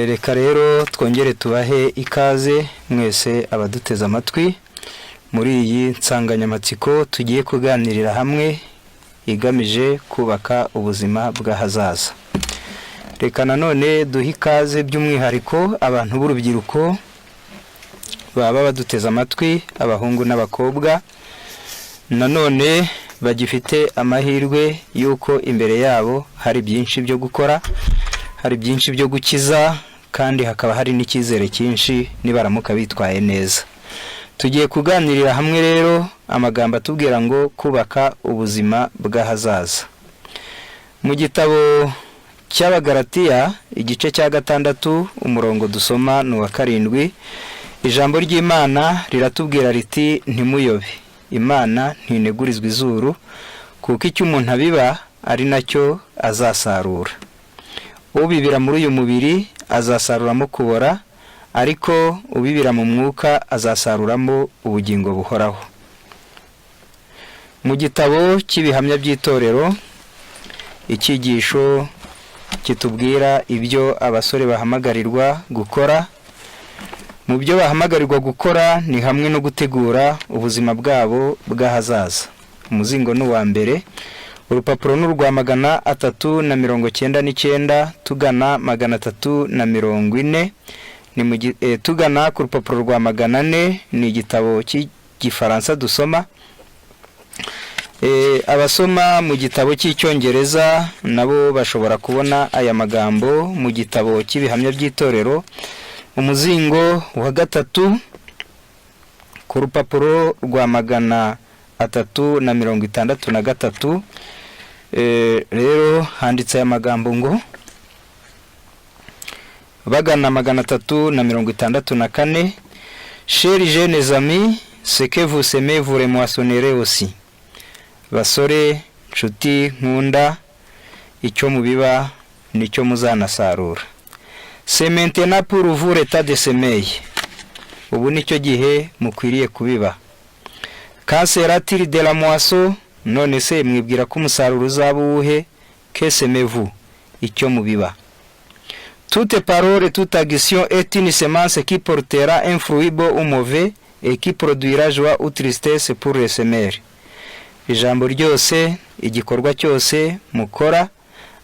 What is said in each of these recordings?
Reka rero twongere tubahe ikaze mwese abaduteze amatwi muri iyi nsanganyamatsiko tugiye kuganirira hamwe igamije kubaka ubuzima bw'ahazaza. Reka nanone duhe ikaze by'umwihariko abantu b'urubyiruko baba baduteze amatwi, abahungu n'abakobwa, nanone bagifite amahirwe y'uko imbere yabo hari byinshi byo gukora, hari byinshi byo gukiza, kandi hakaba hari n'icyizere cyinshi nibaramuka bitwaye neza. Tugiye kuganirira hamwe rero amagambo atubwira ngo kubaka ubuzima bw'ahazaza. Mu gitabo cy'Abagaratiya, igice cya 6, umurongo dusoma ni uwa 7. Ijambo ry'Imana riratubwira riti: "Ntimuyobe, Imana ntinegurizwa izuru, kuko icyo umuntu abiba ari nacyo azasarura. Ubibira muri uyu mubiri azasaruramo kubora, ariko ubibira mu mwuka azasaruramo ubugingo buhoraho." Mu gitabo cy'Ibihamya by'Itorero, icyigisho kitubwira ibyo abasore bahamagarirwa gukora. Mu byo bahamagarirwa gukora ni hamwe no gutegura ubuzima bwabo bw'ahazaza. Umuzingo ni uwa mbere, urupapuro ni urwa 399 tugana 340, ni mu tugana ku rupapuro rwa 400. Ni igitabo cy'Igifaransa dusoma. Abasoma mu gitabo cy'Icyongereza nabo bashobora kubona aya magambo mu gitabo cy'Ibihamya by'Itorero, umuzingo wa gatatu, ku rupapuro rwa 363. Rero handitse aya magambo ngo bagana 364: "Chers jeunes amis, ce que vous semez, vous le moissonnerez aussi." Basore nshuti nkunda, icyo mubiba nicyo muzanasarura. "C'est maintenant pour vous le temps de semer." Ubu nicyo gihe mukwiriye kubiba. "Qu'en sera-t-il de la moisson?" None se mwibwira ko umusaruro uzaba uwuhe? "Que semez-vous?" Icyo mubiba. "Toute parole, toute action est une semence qui portera un fruit bon ou mauvais et qui produira joie ou tristesse pour le semeur." Ijambo ryose, igikorwa cyose mukora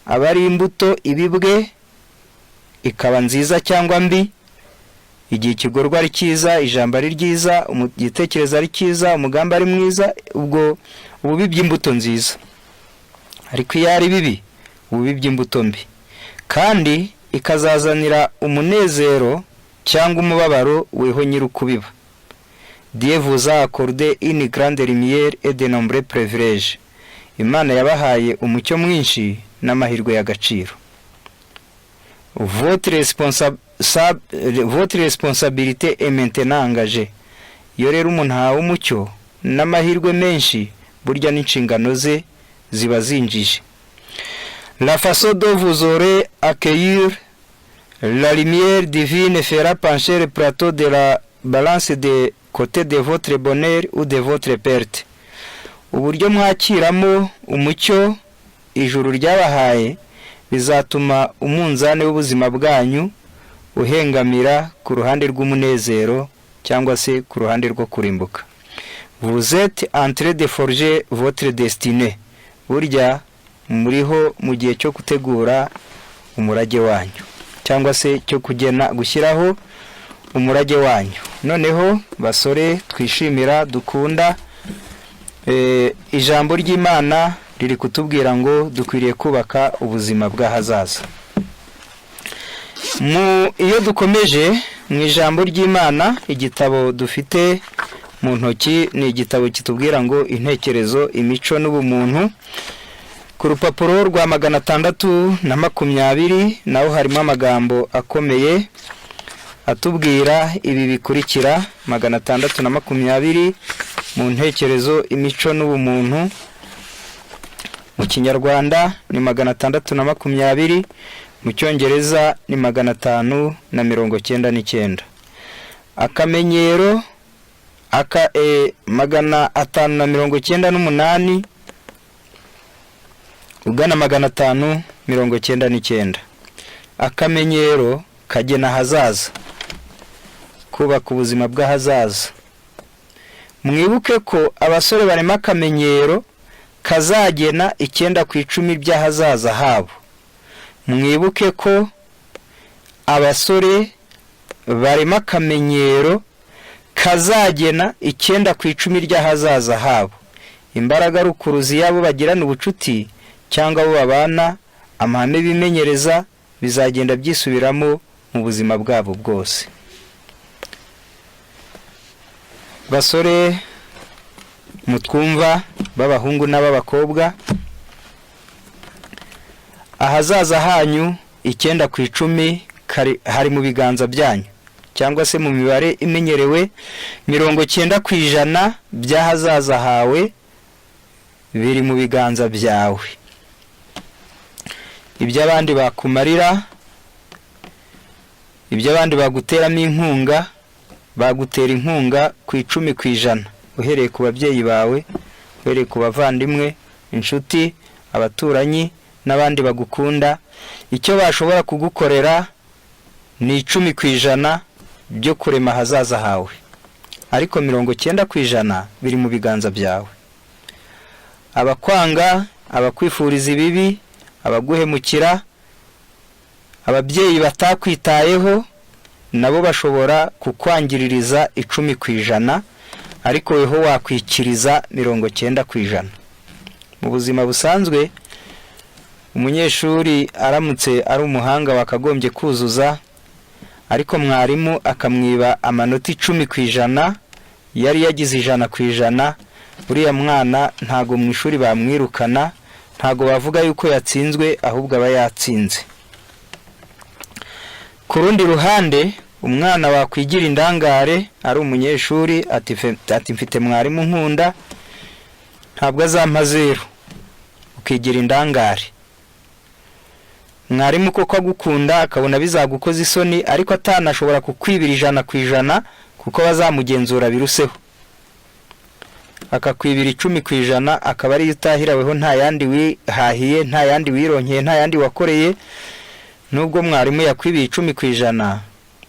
aba ari imbuto ibibwe, ikaba nziza cyangwa mbi. Igihe igikorwa ari cyiza, ijambo ari ryiza, igitekerezo ari cyiza, umugambi ari mwiza, ubwo uba ubibye imbuto nziza. Ariko iyo ari bibi, uba ubibye imbuto mbi, kandi ikazazanira umunezero cyangwa umubabaro weho nyir'ukubiba. "Dieu vous a accordé une grande lumière et de nombreux privilèges." Imana yabahaye umucyo mwinshi n'amahirwe y'agaciro. "Votre responsabilité est maintenant engagée." Iyo rero umuntu ahawe umucyo n'amahirwe menshi, burya n'inshingano ze ziba zinjije. "La façon dont vous aurez accueilli la lumière divine fera pencher le plateau de la balance de côté de votre bonheur ou de votre perte." Uburyo mwakiramo umucyo ijuru ryabahaye bizatuma umunzani w'ubuzima bwanyu uhengamira ku ruhande rw'umunezero cyangwa se ku ruhande rwo kurimbuka. "Vous êtes en train de forger votre destinée." Burya muriho mu gihe cyo gutegura umurage wanyu cyangwa se cyo kugena, gushyiraho umurage wanyu. Noneho basore twishimira, dukunda, ijambo ry'Imana riri kutubwira ngo dukwiriye kubaka ubuzima bw'ahazaza. Mu iyo dukomeje mu ijambo ry'Imana, igitabo dufite mu ntoki ni igitabo kitubwira ngo Intekerezo, Imico n'Ubumuntu. Ku rupapuro rwa 620 naho harimo amagambo akomeye atubwira ibi bikurikira. 620 mu Ntekerezo, Imico n'Ubumuntu, mu Kinyarwanda ni 620, mu Cyongereza ni 599. Akamenyero aka 598 ugana 599. Akamenyero kagena ahazaza, kubaka ubuzima bw'ahazaza. Mwibuke ko abasore barema akamenyero kazagena 9 ku 10 by'ahazaza habo. Mwibuke ko abasore barema akamenyero kazagena 9 ku 10 ry'ahazaza habo. Imbaraga rukuruzi y'abo bagirana ubucuti cyangwa abo babana, amahame bimenyereza, bizagenda byisubiramo mu buzima bwabo bwose. Basore mutwumva, b'abahungu n'ab'abakobwa, ahazaza hanyu 9 ku 10 hari mu biganza byanyu, cyangwa se mu mibare imenyerewe, 90% by'ahazaza hawe biri mu biganza byawe. Ibyo abandi bakumarira, ibyo abandi baguteramo inkunga, bagutera inkunga ku 10%, uhereye ku babyeyi bawe, uhereye ku bavandimwe, inshuti, abaturanyi n'abandi bagukunda. Icyo bashobora kugukorera ni 10% byo kurema ahazaza hawe, ariko 90% biri mu biganza byawe. Abakwanga, abakwifuriza ibibi, abaguhemukira, ababyeyi batakwitayeho, nabo bashobora kukwangiririza 10%, ariko weho wakwikiriza 90%. Mu buzima busanzwe, umunyeshuri aramutse ari umuhanga wakagombye kuzuza, ariko mwarimu akamwiba amanota 10% yari yagize 100%, uriya mwana ntago mu ishuri bamwirukana, ntago bavuga yuko yatsinzwe, ahubwo aba yatsinze. Ku rundi ruhande, umwana wakwigira indangare ari umunyeshuri, ati "Mfite mwarimu nkunda, ntabwo azampa zeru," ukigira indangare, mwarimu koko agukunda akabona bizagukoza isoni, ariko atanashobora kukwibira 100% kuko bazamugenzura biruseho, akakwibira 10%, akaba ariyo utahiraweho, nta yandi wihahiye, nta yandi wironkeye, nta yandi wakoreye. Nubwo mwarimu yakwibiye 10%,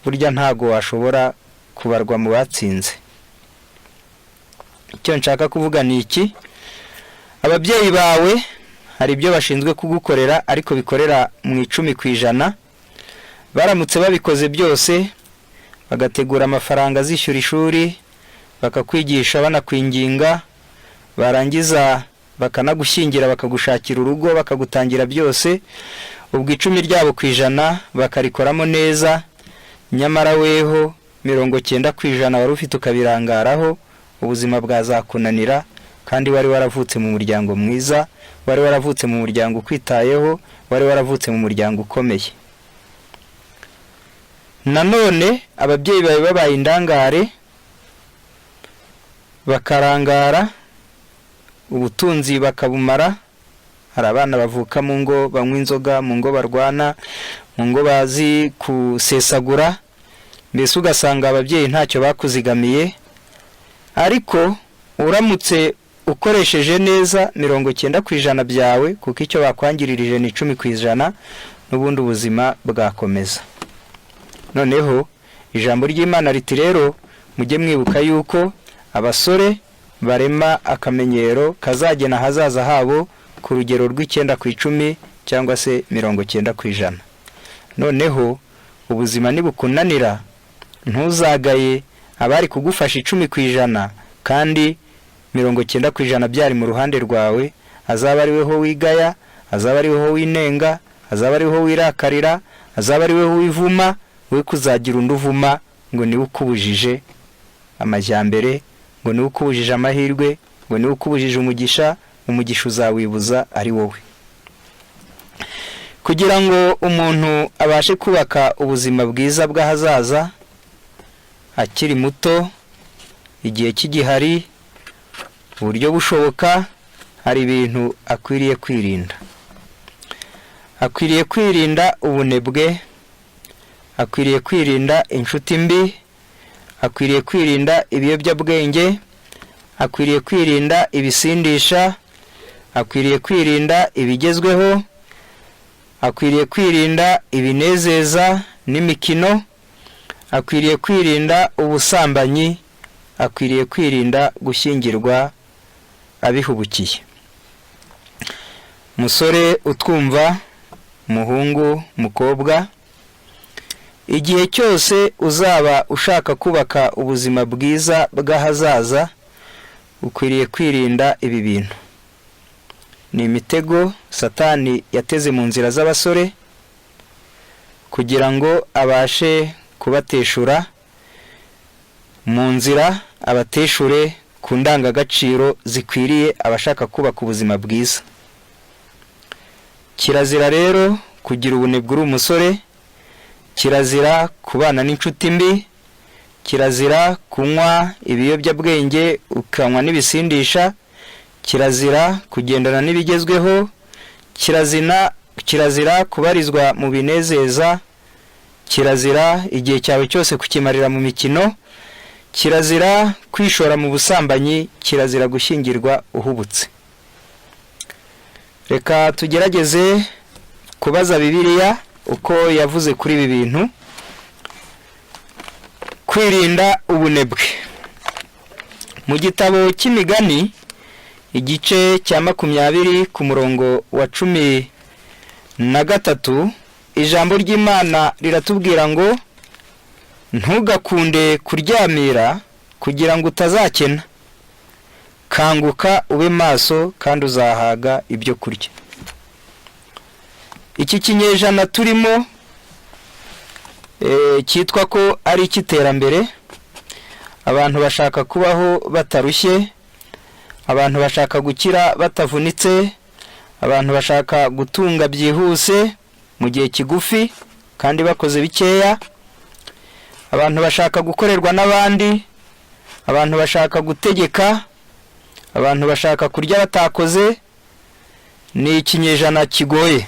burya ntago washobora kubarwa mu batsinze. Icyo nshaka kuvuga ni iki: ababyeyi bawe hari ibyo bashinzwe kugukorera, ariko bikorera mu 10%. Baramutse babikoze byose, bagategura amafaranga azishyura ishuri, bakakwigisha banakwinginga, barangiza bakanagushyingira, bakagushakira urugo, bakagutangira byose, ubwo 10 ryabo bakarikoramo neza, nyamara weho 90% wari ufite ukabirangaraho, ubuzima bwazakunanira. Kandi wari waravutse mu muryango mwiza, wari waravutse mu muryango ukwitayeho, wari waravutse mu muryango ukomeye. Nanone ababyeyi bawe babaye indangare, bakarangara, ubutunzi bakabumara. Hari abana bavuka mu ngo banywa inzoga, mu ngo barwana, mu ngo bazi gusesagura, mbese ugasanga ababyeyi ntacyo bakuzigamiye. Ariko uramutse ukoresheje neza 90% byawe, kuko icyo bakwangiririje ni 10%, n'ubundi ubuzima bwakomeza. Noneho ijambo ry'Imana riti: "Rero mujye mwibuka yuko abasore barema akamenyero kazagena ahazaza habo ku rugero rw'9 ku 10 cyangwa se 90%." Noneho ubuzima nibukunanira, ntuzagaye abari kugufasha 10% kandi 90% byari mu ruhande rwawe. Azaba ari weho wigaya, azaba ari weho winenga, azaba ari weho wirakarira, azaba ari weho wivuma. We kuzagira undi uvuma ngo niwe ukubujije amajyambere, ngo niwe ukubujije amahirwe, ngo niwe ukubujije umugisha. Umugisha uzawibuza ari wowe. Kugira ngo umuntu abashe kubaka ubuzima bwiza bw'ahazaza akiri muto, igihe kigihari, uburyo bushoboka, hari ibintu akwiriye kwirinda. Akwiriye kwirinda ubunebwe, akwiriye kwirinda inshuti mbi, akwiriye kwirinda ibiyobyabwenge, akwiriye kwirinda ibisindisha, akwiriye kwirinda ibigezweho, akwiriye kwirinda ibinezeza n'imikino, akwiriye kwirinda ubusambanyi, akwiriye kwirinda gushyingirwa abihubukiye. Musore utwumva, muhungu, mukobwa, igihe cyose uzaba ushaka kubaka ubuzima bwiza bw'ahazaza, ukwiriye kwirinda ibi bintu. Ni imitego Satani yateze mu nzira z'abasore kugira ngo abashe kubateshura mu nzira, abateshure ku ndangagaciro zikwiriye abashaka kubaka ubuzima bwiza. Kirazira rero kugira ubunebwe uri umusore, kirazira kubana n'inshuti mbi, kirazira kunywa ibiyobyabwenge ukanywa n'ibisindisha, kirazira kugendana n'ibigezweho, kirazira kubarizwa mu binezeza, kirazira igihe cyawe cyose kukimarira mu mikino, kirazira kwishora mu busambanyi, kirazira gushyingirwa uhubutse. Reka tugerageze kubaza Bibiliya uko yavuze kuri ibi bintu. Kwirinda ubunebwe. Mu gitabo cy'Imigani, igice cya 20 ku murongo wa 13, ijambo ry'Imana riratubwira ngo: "Ntugakunde kuryamira kugira ngo utazakena. Kanguka ube maso, kandi uzahaga ibyo kurya." Iki kinyejana turimo cyitwa ko ari icy'iterambere, abantu bashaka kubaho batarushye, abantu bashaka gukira batavunitse, abantu bashaka gutunga byihuse mu gihe kigufi kandi bakoze bikeya, abantu bashaka gukorerwa n'abandi, abantu bashaka gutegeka, abantu bashaka kurya batakoze. Ni ikinyejana kigoye.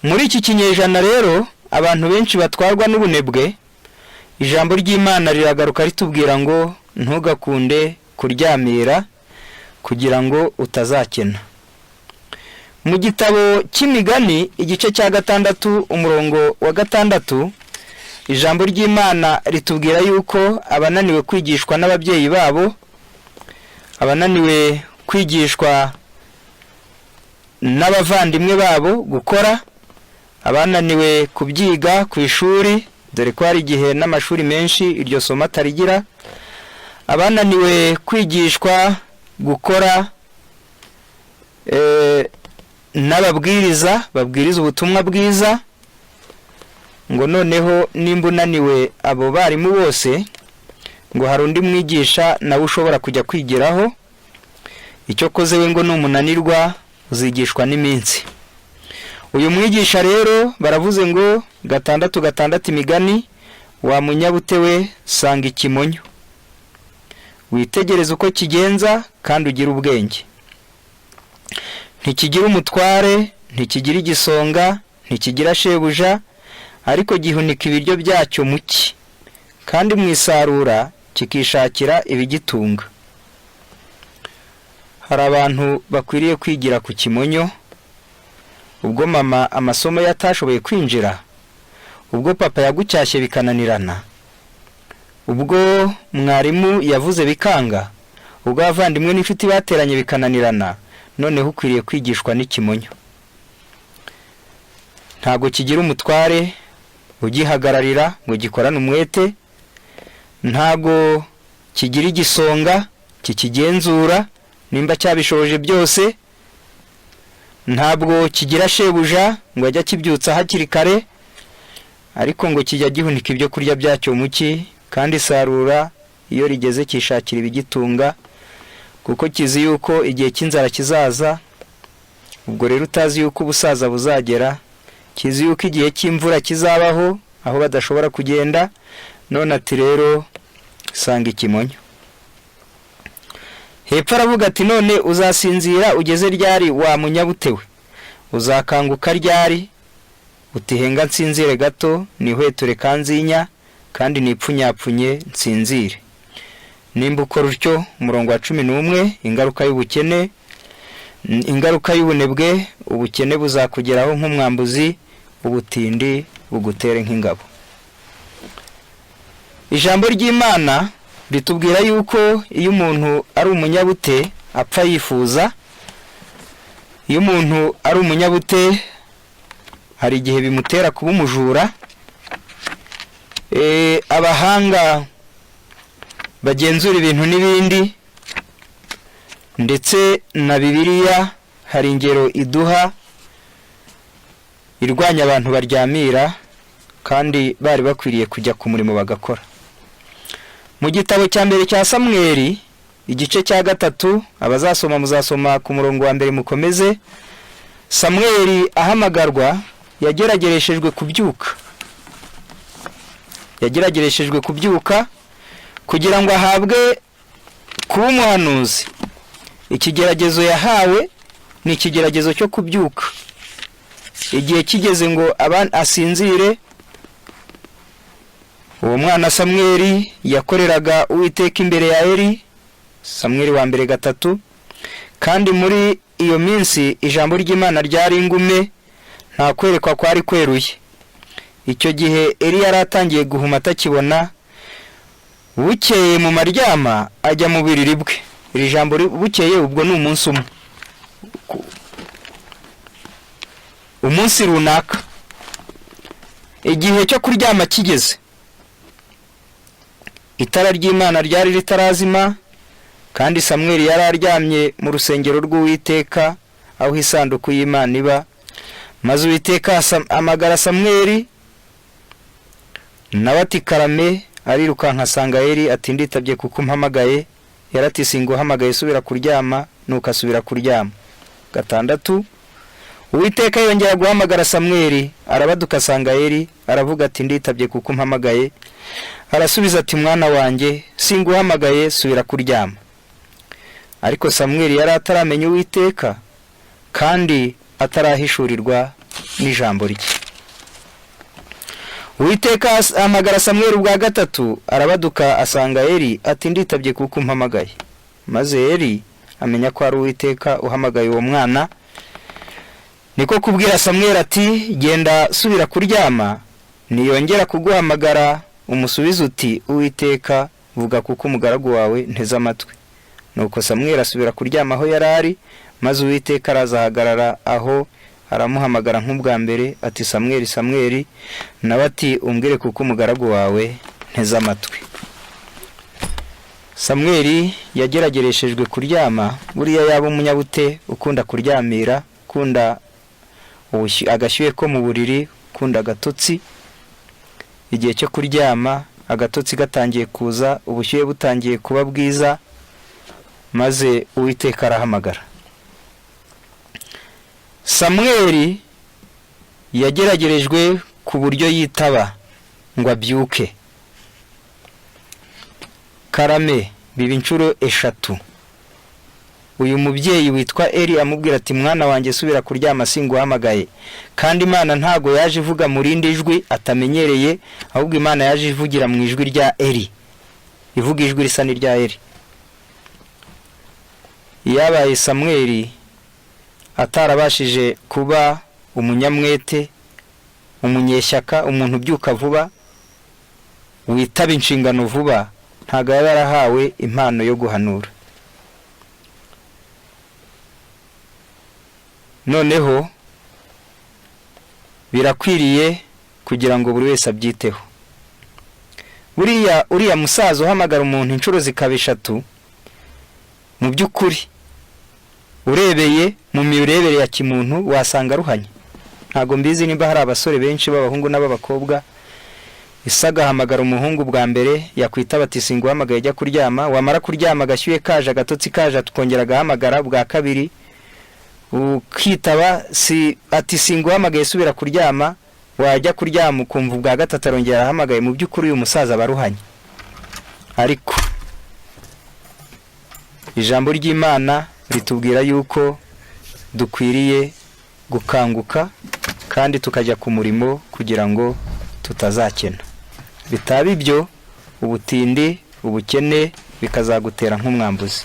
Muri iki kinyejana rero abantu benshi batwarwa n'ubunebwe. Ijambo ry'Imana riragaruka ritubwira ngo: "Ntugakunde kuryamira kugira ngo utazakena." Mu gitabo cy'Imigani, igice cya 6, umurongo wa 6, ijambo ry'Imana ritubwira yuko abananiwe kwigishwa n'ababyeyi babo, abananiwe kwigishwa n'abavandimwe babo gukora, abananiwe kubyiga ku ishuri, dore ko hari igihe n'amashuri menshi iryo somo atarigira, abananiwe kwigishwa gukora n'ababwiriza babwiriza ubutumwa bwiza, ngo noneho nimba unaniwe abo barimu bose, ngo hari undi mwigisha nawe ushobora kujya kwigiraho. Icyo koze we ngo numunanirwa uzigishwa n'iminsi. Uyu mwigisha rero baravuze ngo, 6:6 Imigani: "Wa munyabute we, sanga ikimonyo, witegereze uko kigenza kandi ugire ubwenge. Ntikigira umutware, ntikigira igisonga, ntikigira shebuja, ariko gihunika ibiryo byacyo mu cyi, kandi mu isarura kikishakira ibigitunga." Hari abantu bakwiriye kwigira ku kimonyo. Ubwo mama amasomo ye atashoboye kwinjira, ubwo papa yagucyashye bikananirana, ubwo mwarimu yavuze bikanga, ubwo abavandimwe n'inshuti bateranye bikananirana, noneho ukwiriye kwigishwa n'ikimonyo. Ntabwo kigira umutware ugihagararira ngo gikorane umwete, ntabwo kigira igisonga kikigenzura nimba cyabishoboje byose, ntabwo kigira shebuja ngo ajye akibyutsa hakiri kare, ariko ngo kijya gihunika ibyo kurya byacyo mu cyi, kandi isarura iyo rigeze kishakira ibigitunga, kuko kizi yuko igihe cy'inzara kizaza. Ubwo rero utazi yuko ubusaza buzagera, kizi yuko igihe cy'imvura kizabaho aho badashobora kugenda. None ati rero sanga ikimonyo. Hepfo aravuga ati: "None uzasinzira ugeze ryari, wa munyabute we? Uzakanguka ryari? Utihenga nsinzire gato, nihweture kanzinya, kandi nipfunyapfunye nsinzire." Nimba ukora utyo, umurongo wa 11, ingaruka y'ubukene, ingaruka y'ubunebwe: ubukene buzakugeraho nk'umwambuzi, ubutindi bugutere nk'ingabo. Ijambo ry'Imana ritubwira yuko iyo umuntu ari umunyabute apfa yifuza. Iyo umuntu ari umunyabute hari igihe bimutera kuba umujura. Abahanga bagenzura ibintu n'ibindi, ndetse na Bibiliya hari ingero iduha irwanya abantu baryamira kandi bari bakwiriye kujya ku murimo bagakora. Mu gitabo cya mbere cya Samweli, igice cya 3, abazasoma muzasoma ku murongo wa 1 mukomeze. Samweli ahamagarwa yageragereshejwe kubyuka, yageragereshejwe kubyuka kugira ngo ahabwe kuba umuhanuzi. Ikigeragezo yahawe ni ikigeragezo cyo kubyuka. Igihe kigeze ngo asinzire, uwo mwana Samweli yakoreraga Uwiteka imbere ya Eli. Samweli wa mbere 3. Kandi muri iyo minsi ijambo ry'Imana ryari ingume, nta kwerekwa kwari kweruye. Icyo gihe Eli yari atangiye guhuma atakibona. Bukeye mu maryama ajya mu buriri bwe. Iri jambo bukeye ubwo ni umunsi umwe, umunsi runaka. Igihe cyo kuryama kigeze, itara ry'Imana ryari ritarazima, kandi Samweli yari aryamye mu rusengero rw'Uwiteka aho isanduku y'Imana iba. Maze Uwiteka amagara Samweli, nawe ati karame. Arirukanka asanga Eli, ati nditabye kuko umpamagaye. Yarati singuhamagaye, subira kuryama. Nuko asubira kuryama. 6. Uwiteka yongera guhamagara Samweli, arabaduka asanga Eli, aravuga ati nditabye kuko umpamagaye. Arasubiza ati mwana wanjye, singuhamagaye, subira kuryama. Ariko Samweli yari ataramenya Uwiteka kandi atarahishurirwa n'ijambo rye. Uwiteka ahamagara Samweli ubwa 3, arabaduka asanga Eli, ati nditabye kuko umpamagaye. Maze Eli amenya ko ari Uwiteka uhamagaye uwo mwana. Niko kubwira Samweli ati genda subira kuryama, niyongera kuguhamagara umusubize uti Uwiteka vuga kuko umugaragu wawe nteze amatwi. Nuko Samweli asubira kuryama aho yari ari, maze Uwiteka arazahagarara aho aramuhamagara nk'ubwa mbere ati Samweli, Samweli. Nawe ati umbwire kuko umugaragu wawe nteze amatwi. Samweli yageragereshejwe kuryama. Buriya yaba umunyabute ukunda kuryamira, ukunda agashyuhe ko mu buriri, ukunda agatotsi. Igihe cyo kuryama agatotsi gatangiye kuza, ubushyuhe butangiye kuba bwiza, maze Uwiteka arahamagara. Samweli yageragerejwe ku buryo yitaba ngo abyuke. Karame biba inshuro 3. Uyu mubyeyi witwa Eli amubwira ati mwana wanjye subira kuryama singuhamagaye. Kandi Imana ntago yaje ivuga mu rindi jwi atamenyereye, ahubwo Imana yaje ivugira mu ijwi rya Eli, ivuga ijwi risa n'irya Eli. Yabaye Samweli atarabashije kuba umunyamwete, umunyeshyaka, umuntu ubyuka vuba, witaba inshingano vuba, ntago yaba yarahawe impano yo guhanura. Noneho birakwiriye kugira ngo buri wese abyiteho. Buriya uriya musaza uhamagara umuntu inshuro zikaba 3, mu by'ukuri urebeye mu mirebere ya kimuntu wasanga aruhanye. Ntago mbizi nimba hari abasore benshi b'abahungu n'ab'abakobwa, isagahamagara umuhungu bwa mbere yakwita bati singuhamagaye jya kuryama, wamara kuryama agashyuye kaje agatotsi kaje tukongera agahamagara bwa kabiri, ukitaba si ati singuhamagaye subira kuryama, wajya kuryama ukumva ubwa 3 arongera ahamagaye. Mu by'ukuri uyu musaza baruhanye. Ariko ijambo ry'Imana ritubwira yuko dukwiriye gukanguka kandi tukajya ku murimo kugira ngo tutazakena. Bitaba ibyo, ubutindi, ubukene bikazagutera nk'umwambuzi.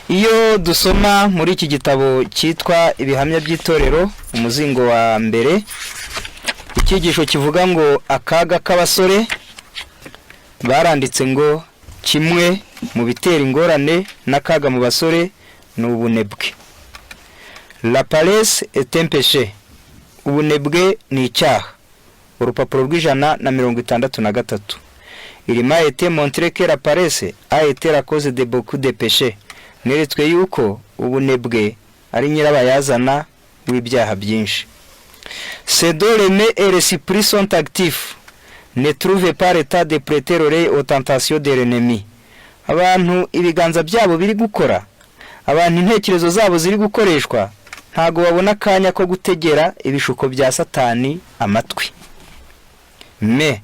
Iyo dusoma muri iki gitabo cyitwa Ibihamya by'Itorero, umuzingo wa mbere, Icyigisho kivuga ngo akaga k'abasore. Baranditse ngo kimwe mu bitera ingorane n'akaga mu basore ni ubunebwe. La paresse est un péché. Ubunebwe ni icyaha. Urupapuro rw'163. Il m'a été montré que la paresse a été la cause de beaucoup de péchés. Neretswe yuko ubunebwe ari nyirabayazana w'ibyaha byinshi. Ceux dont les mains et l'esprit sont actifs ne trouvent pas le temps de prêter l'oreille aux tentations de l'ennemi. Abantu ibiganza byabo biri gukora, abantu intekerezo zabo ziri gukoreshwa, ntago babona akanya ko gutegera ibishuko bya Satani amatwi. Mais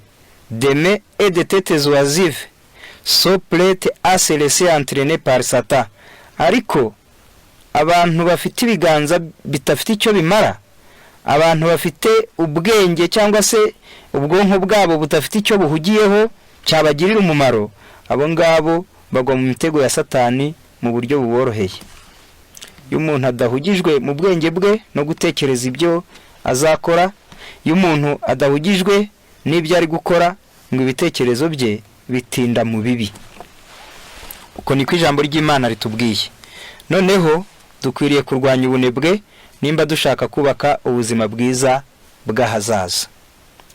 des mains et des têtes oisives sont prêtes à se laisser entraîner par Satan. Ariko abantu bafite ibiganza bidafite icyo bimara, abantu bafite ubwenge cyangwa se ubwonko bwabo budafite icyo buhugiyeho cyabagirira umumaro, abo ngabo bagwa mu mitego ya Satani mu buryo buboroheye. Iyo umuntu adahugijwe mu bwenge bwe no gutekereza ibyo azakora, iyo umuntu adahugijwe n'ibyo ari gukora, ngo ibitekerezo bye bitinda mu bibi. Uko niko ijambo ry'Imana ritubwiye. Noneho dukwiriye kurwanya ubunebwe nimba dushaka kubaka ubuzima bwiza bw'ahazaza.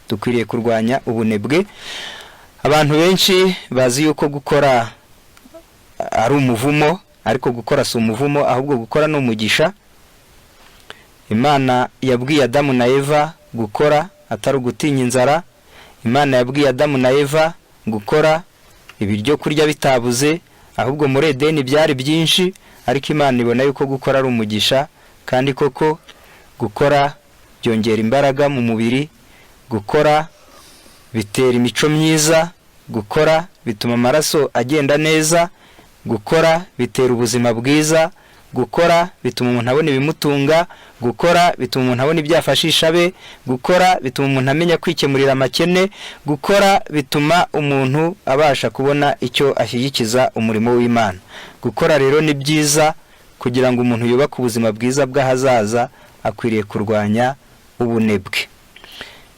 Dukwiriye kurwanya ubunebwe. Abantu benshi bazi yuko gukora ari umuvumo, ariko gukora si umuvumo, ahubwo gukora ni umugisha. Imana yabwiye Adamu na Eva gukora atari ugutinya inzara. Imana yabwiye Adamu na Eva gukora ibiryo kurya bitabuze, ahubwo muri Edeni byari byinshi. Ariko Imana ibona yuko gukora ari umugisha, kandi koko gukora byongera imbaraga mu mubiri, gukora bitera imico myiza, gukora bituma amaraso agenda neza, gukora bitera ubuzima bwiza, gukora bituma umuntu abona ibimutunga, gukora bituma umuntu abona ibyo afashisha abe, gukora bituma umuntu amenya kwikemurira amakene, gukora bituma umuntu abasha kubona icyo ashyigikiza umurimo w'Imana. Gukora rero ni byiza. Kugira ngo umuntu yubake ubuzima bwiza bw'ahazaza, akwiriye kurwanya ubunebwe.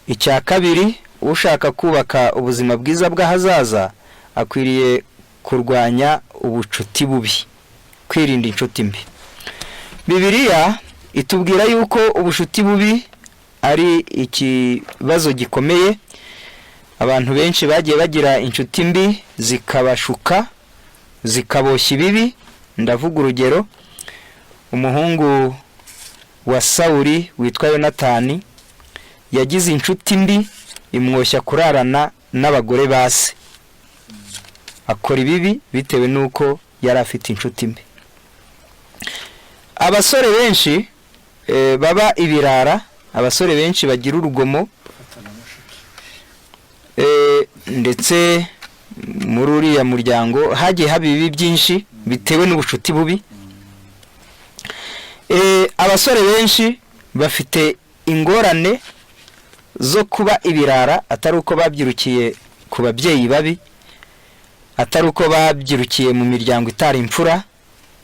Icya kabiri, ushaka kubaka ubuzima bwiza bw'ahazaza akwiriye kurwanya ubucuti bubi, kwirinda inshuti mbi. Bibiliya itubwira yuko ubucuti bubi ari ikibazo gikomeye. Abantu benshi bagiye bagira inshuti mbi, zikabashuka, zikaboshya ibibi. Ndavuga urugero, umuhungu wa Sawuri witwa Yonatani yagize inshuti mbi, imwoshya kurarana n'abagore ba se, akora ibibi bitewe n'uko yari afite inshuti mbi. Abasore benshi baba ibirara, abasore benshi bagira urugomo, ndetse muri uriya muryango hagiye haba ibibi byinshi bitewe n'ubucuti bubi. Abasore benshi bafite ingorane zo kuba ibirara, atari uko babyirukiye ku babyeyi babi, atari uko babyirukiye mu miryango itari imfura,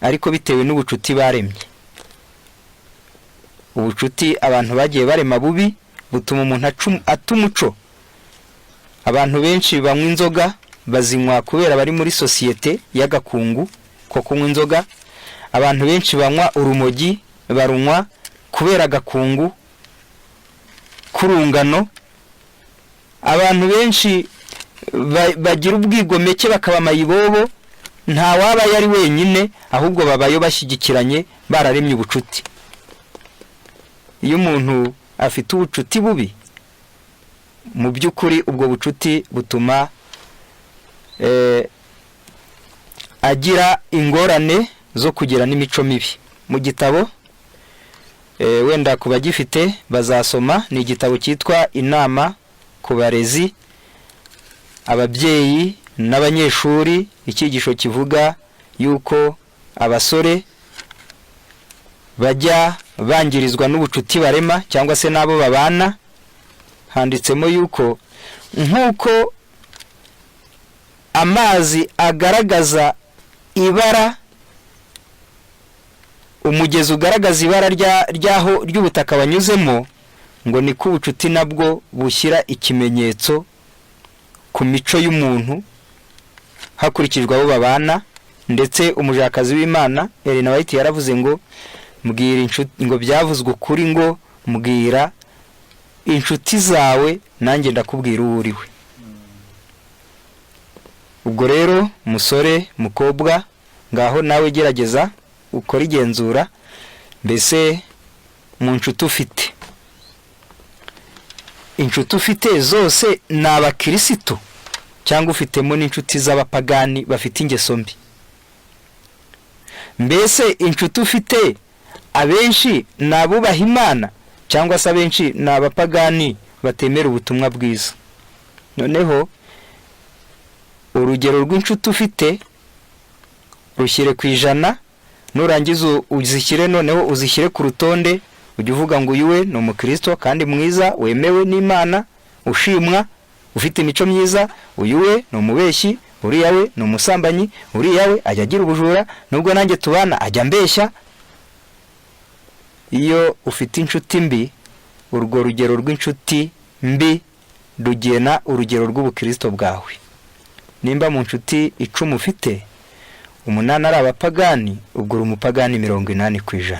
ariko bitewe n'ubucuti baremye. Ubucuti abantu bagiye barema bubi butuma umuntu ata umuco. Abantu benshi banywa inzoga, bazinywa kubera bari muri sosiyete y'agakungu ko kunywa inzoga. Abantu benshi banywa urumogi, barunywa kubera agakungu k'urungano. Abantu benshi bagira ubwigomeke, bakaba mayibobo. Nta waba yari wenyine, ahubwo babayo bashyigikiranye, bararemye ubucuti. Iyo umuntu afite ubucuti bubi, mu by'ukuri ubwo bucuti butuma agira ingorane zo kugira n'imico mibi. Mu gitabo, wenda ku bagifite bazasoma, ni igitabo cyitwa Inama ku barezi, ababyeyi n'abanyeshuri, icyigisho kivuga yuko abasore bajya bangirizwa n'ubucuti barema cyangwa se n'abo babana. Handitsemo yuko nk'uko amazi agaragaza ibara, umugezi ugaragaza ibara ry'aho ry'ubutaka wanyuzemo, Ngo niko ubucuti nabwo bushyira ikimenyetso ku mico y'umuntu hakurikijwe abo babana. Ndetse umujakazi w'Imana Elena White yaravuze ngo mbwira inshuti, ngo byavuzwe ukuri ngo mbwira inshuti zawe nanjye ndakubwira uwo uriwe. Ubwo rero musore, mukobwa, ngaho nawe gerageza ukore igenzura. Mbese mu nshuti ufite, inshuti ufite zose ni abakirisitu cyangwa ufitemo n'inshuti z'abapagani bafite ingeso mbi? Mbese inshuti ufite abenshi ni abubaha Imana cyangwa se abenshi ni abapagani batemera ubutumwa bwiza? Noneho urugero rw'inshuti ufite rushyire ku 100, nurangiza uzishyire, noneho uzishyire ku rutonde. Ujya uvuga ngo uyu we ni umukristo kandi mwiza wemewe n'Imana, ushimwa, ufite imico myiza, uyu we ni umubeshyi, uriya we ni umusambanyi, uriya we ajya agira ubujura, nubwo nanjye tubana ajya ambeshya. Iyo ufite inshuti mbi, urwo rugero rw'inshuti mbi rugena urugero rw'ubukristo bwawe. Nimba mu nshuti 10 ufite 8 ari abapagani, ubwo uri umupagani 80%.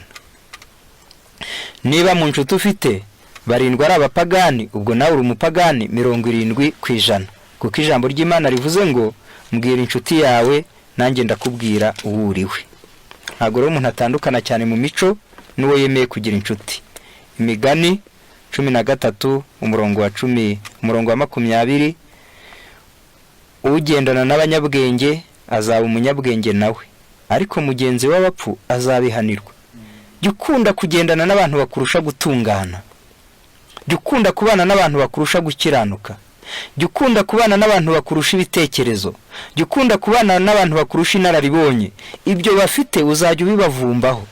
Niba mu nshuti ufite 7 ari abapagani, ubwo nawe uri umupagani 70%, kuko ijambo ry'Imana rivuze ngo mbwira inshuti yawe nanjye ndakubwira uwo uriwe. Ntabwo rero umuntu atandukana cyane mu mico n'uwo yemeye kugira inshuti. Imigani 13 umurongo wa 10, umurongo wa 20: ugendana n'abanyabwenge azaba umunyabwenge nawe, ariko mugenzi w'abapfu azabihanirwa. Jya ukunda kugendana n'abantu bakurusha gutungana, jya ukunda kubana n'abantu bakurusha gukiranuka, jya ukunda kubana n'abantu bakurusha ibitekerezo, jya ukunda kubana n'abantu bakurusha inararibonye. Ibyo bafite uzajya ubibavumbaho,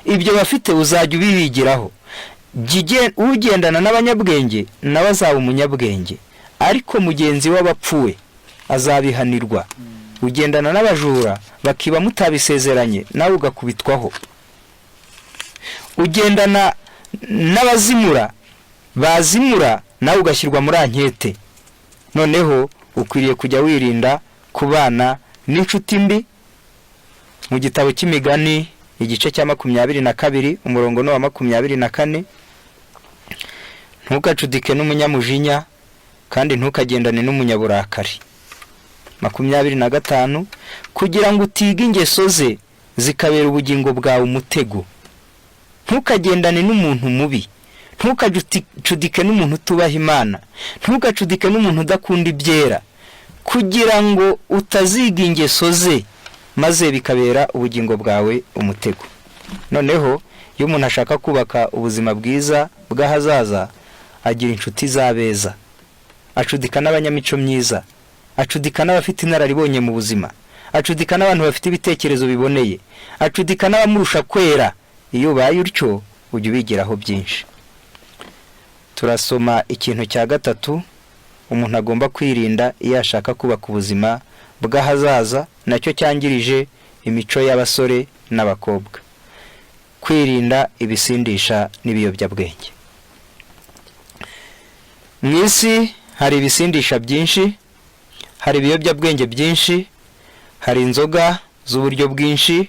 ibyo bafite uzajya ubibigiraho. Ugendana n'abanyabwenge nawe azaba umunyabwenge, ariko mugenzi w'abapfu we azabihanirwa. Ugendana n'abajura bakiba mutabisezeranye, nawe ugakubitwaho. Ugendana n'abazimura bazimura, nawe ugashyirwa muri ankete. Noneho ukwiriye kujya wirinda kubana n'inshuti mbi. Mu gitabo cy'Imigani igice cya 22 umurongo ni uwa 24: ntugacudike n'umunyamujinya kandi ntukagendane n'umunyaburakari. 25: kugira ngo utiga ingeso ze zikabera ubugingo bwawe umutego. Ntukagendane n'umuntu mubi, ntukacudike n'umuntu utubaha Imana, ntugacudike n'umuntu udakunda ibyera, kugira ngo utaziga ingeso ze maze bikabera ubugingo bwawe umutego. Noneho iyo umuntu ashaka kubaka ubuzima bwiza bw'ahazaza, agira inshuti z'abeza, acudika n'abanyamico myiza, acudika n'abafite inararibonye mu buzima, acudika n'abantu bafite ibitekerezo biboneye, acudika n'abamurusha kwera. Iyo ubaye utyo ujya ubigiraho byinshi. Turasoma ikintu cya gatatu umuntu agomba kwirinda iyo ashaka kubaka ubuzima bw'ahazaza, nacyo cyangirije imico y'abasore n'abakobwa: kwirinda ibisindisha n'ibiyobyabwenge. Mu isi hari ibisindisha byinshi, hari ibiyobyabwenge byinshi, hari inzoga z'uburyo bwinshi,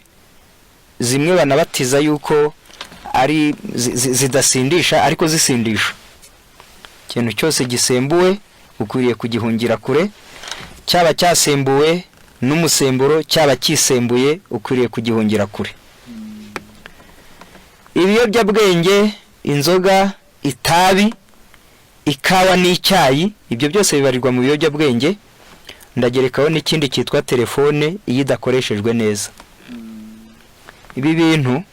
zimwe banabatiza yuko ari zidasindisha ariko zisindisha. Ikintu cyose gisembuwe ukwiriye kugihungira kure, cyaba cyasembuwe n'umusemburo, cyaba cyisembuye, ukwiriye kugihungira kure. Ibiyobyabwenge, inzoga, itabi, ikawa n'icyayi, ibyo byose bibarirwa mu biyobyabwenge. Ndagerekaho n'ikindi cyitwa telefone iyo idakoreshejwe neza. Ibi bintu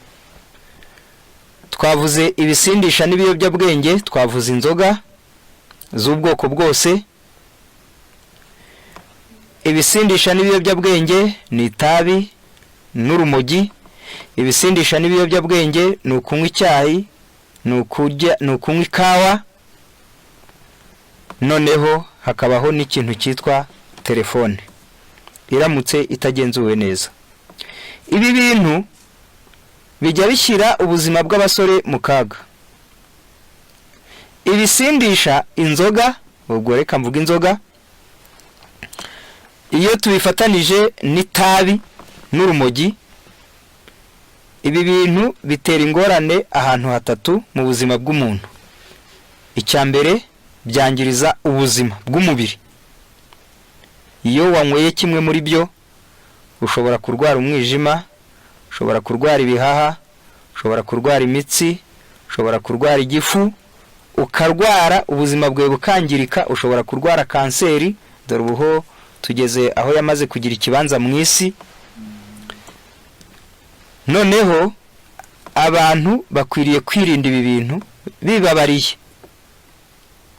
twavuze, ibisindisha n'ibiyobyabwenge, twavuze inzoga z'ubwoko bwose. Ibisindisha n'ibiyobyabwenge ni itabi n'urumogi. Ibisindisha n'ibiyobyabwenge ni ukunywa icyayi, ni ukurya, ni ukunywa ikawa. Noneho hakabaho n'ikintu cyitwa telefone iramutse itagenzuwe neza. Ibi bintu bijya bishyira ubuzima bw'abasore mu kaga. Ibisindisha, inzoga, ubwo reka mvuga inzoga, iyo tubifatanije n'itabi n'urumogi, ibi bintu bitera ingorane ahantu hatatu mu buzima bw'umuntu. Icya mbere, byangiriza ubuzima bw'umubiri. Iyo wanyweye kimwe muri byo, ushobora kurwara umwijima, ushobora kurwara ibihaha, ushobora kurwara imitsi, ushobora kurwara igifu, ukarwara ubuzima bwawe bukangirika, ushobora kurwara kanseri. Dore ubu ho tugeze aho yamaze kugira ikibanza mu isi. Noneho abantu bakwiriye kwirinda ibi bintu bibabariye,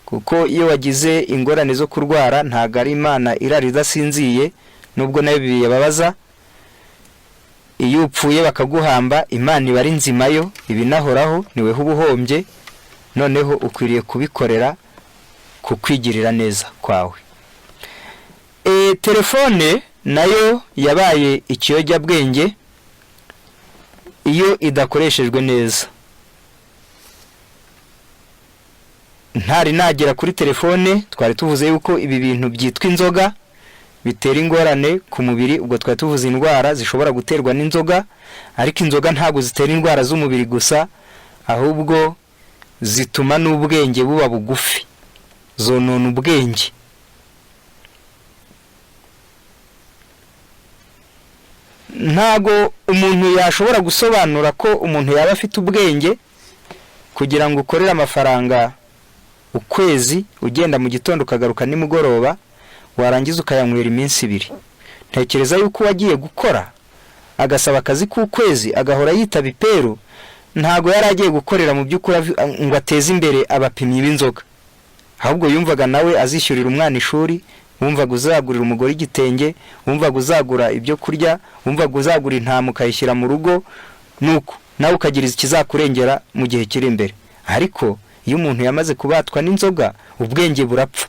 kuko iyo wagize ingorane zo kurwara, ntabwo ari Imana irara idasinziye, nubwo nayo biyababaza. Iyo upfuye bakaguhamba, Imana iba ari nzima, yo ibinahoraho, niweho uba uhombye. Noneho ukwiriye kubikorera ku kwigirira neza kwawe. Telefone nayo yabaye ikiyobyabwenge iyo idakoreshejwe neza. Ntari nagera kuri telefone, twari tuvuze yuko ibi bintu byitwa inzoga bitera ingorane ku mubiri. Ubwo twari tuvuze indwara zishobora guterwa n'inzoga, ariko inzoga ntabwo zitera indwara z'umubiri gusa, ahubwo zituma n'ubwenge buba bugufi, zonona ubwenge. Ntago umuntu yashobora gusobanura ko umuntu yaba afite ubwenge kugira ngo ukorere amafaranga ukwezi, ugenda mu gitondo ukagaruka nimugoroba, warangiza ukayanywera iminsi 2. Ntekereza yuko uwagiye gukora agasaba akazi k'ukwezi, agahora yitaba iperu, ntago yari agiye gukorera mu by'ukuri ngo ateze imbere abapimyi b'inzoga, ahubwo yumvaga nawe azishyurira umwana ishuri, wumvaga uzagurira umugore igitenge, wumvaga uzagura ibyo kurya, wumvaga uzagura intama ukayishyira mu rugo, nuko nawe ukagira ikizakurengera mu gihe kiri imbere. Ariko iyo umuntu yamaze kubatwa n'inzoga, ubwenge burapfa.